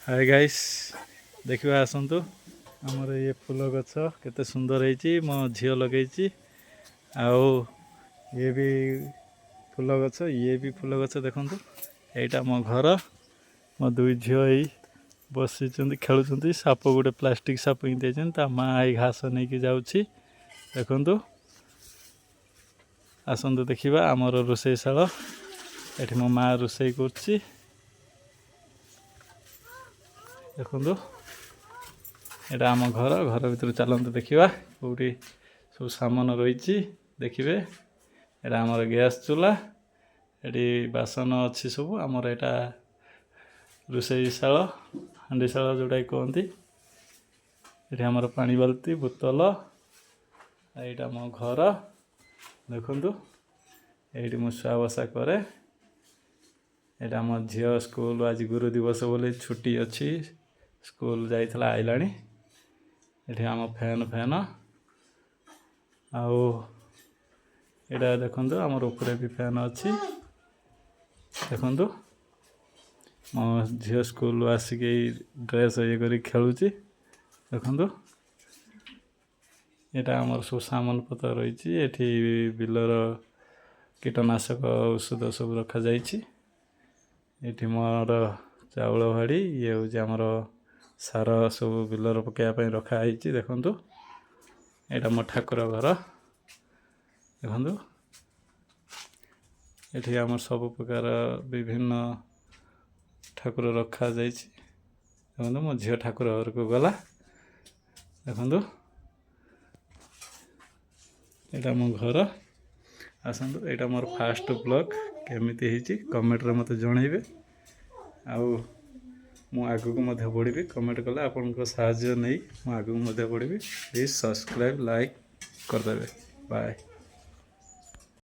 ହାଏ guys, ଦେଖିବା ଆସନ୍ତୁ। ଆମର ଇଏ ଫୁଲ ଗଛ କେତେ ସୁନ୍ଦର ହେଇଛି, ମୋ ଝିଅ ଲଗେଇଛି। ଆଉ ଇଏ ବି ଫୁଲ ଗଛ, ଇଏ ବି ଫୁଲ ଗଛ। ଦେଖନ୍ତୁ, ଏଇଟା ମୋ ଘର। ମୋ ଦୁଇ ଝିଅ ଏଇ ବସିଛନ୍ତି, ଖେଳୁଛନ୍ତି। ସାପ ଗୋଟେ ପ୍ଲାଷ୍ଟିକ୍ ସାପ ହିଁ ଦେଇଛନ୍ତି। ତା ମା ଏଇ ଘାସ ନେଇକି ଯାଉଛି। ଦେଖନ୍ତୁ, ଆସନ୍ତୁ ଦେଖିବା ଆମର ରୋଷେଇଶାଳ। ଏଠି ମୋ ମା ରୋଷେଇ କରୁଛି। ଦେଖନ୍ତୁ, ଏଇଟା ଆମ ଘର। ଘର ଭିତରୁ ଚାଲନ୍ତୁ ଦେଖିବା କେଉଁଠି ସବୁ ସାମାନ ରହିଛି। ଦେଖିବେ, ଏଇଟା ଆମର ଗ୍ୟାସ୍ ଚୁଲା। ଏଠି ବାସନ ଅଛି ସବୁ। ଆମର ଏଇଟା ରୋଷେଇଶାଳ, ହାଣ୍ଡିଶାଳ ଯେଉଁଟାକି କୁହନ୍ତି। ଏଠି ଆମର ପାଣି ବାଲ୍ତି, ବୋତଲ। ଏଇଟା ମୋ ଘର। ଦେଖନ୍ତୁ, ଏଇଠି ମୁଁ ଶୁଆ ବସା କରେ। ଏଇଟା ଆମ ଝିଅ ସ୍କୁଲ। ଆଜି ଗୁରୁ ଦିବସ ବୋଲି ଛୁଟି ଅଛି। ସ୍କୁଲ ଯାଇଥିଲା, ଆଇଲାଣି। ଏଠି ଆମ ଫ୍ୟାନ୍। ଆଉ ଏଇଟା ଦେଖନ୍ତୁ, ଆମର ଉପରେ ବି ଫ୍ୟାନ୍ ଅଛି। ଦେଖନ୍ତୁ, ମୋ ଝିଅ ସ୍କୁଲରୁ ଆସିକି ଏଇ ଡ୍ରେସ୍ ଇଏ କରି ଖେଳୁଛି। ଦେଖନ୍ତୁ, ଏଇଟା ଆମର ସବୁ ସାମାନ ପତ୍ର ରହିଛି। ଏଠି ବିଲର କୀଟନାଶକ ଔଷଧ ସବୁ ରଖାଯାଇଛି। ଏଠି ମୋର ଚାଉଳ ଭାଡ଼ି। ଇଏ ହେଉଛି ଆମର ସାର ସବୁ ବିଲରେ ପକାଇବା ପାଇଁ ରଖାହେଇଛି। ଦେଖନ୍ତୁ, ଏଇଟା ମୋ ଠାକୁର ଘର। ଦେଖନ୍ତୁ, ଏଠି ଆମର ସବୁ ପ୍ରକାର ବିଭିନ୍ନ ଠାକୁର ରଖାଯାଇଛି। ଦେଖନ୍ତୁ, ମୋ ଝିଅ ଠାକୁର ଘରକୁ ଗଲା। ଦେଖନ୍ତୁ, ଏଇଟା ମୋ ଘର। ଆସନ୍ତୁ, ଏଇଟା ମୋର ଫାଷ୍ଟ ବ୍ଲଗ୍। କେମିତି ହେଇଛି କମେଣ୍ଟରେ ମୋତେ ଜଣାଇବେ। ଆଉ ମୁଁ ଆଗକୁ ମଧ୍ୟ ବଢ଼ିବି। କମେଣ୍ଟ କଲେ ଆପଣଙ୍କ ସାହାଯ୍ୟ ନେଇ ମୁଁ ଆଗକୁ ମଧ୍ୟ ବଢ଼ିବି। ପ୍ଲିଜ୍ ସବସ୍କ୍ରାଇବ୍, ଲାଇକ୍ କରିଦେବେ। ବାଏ।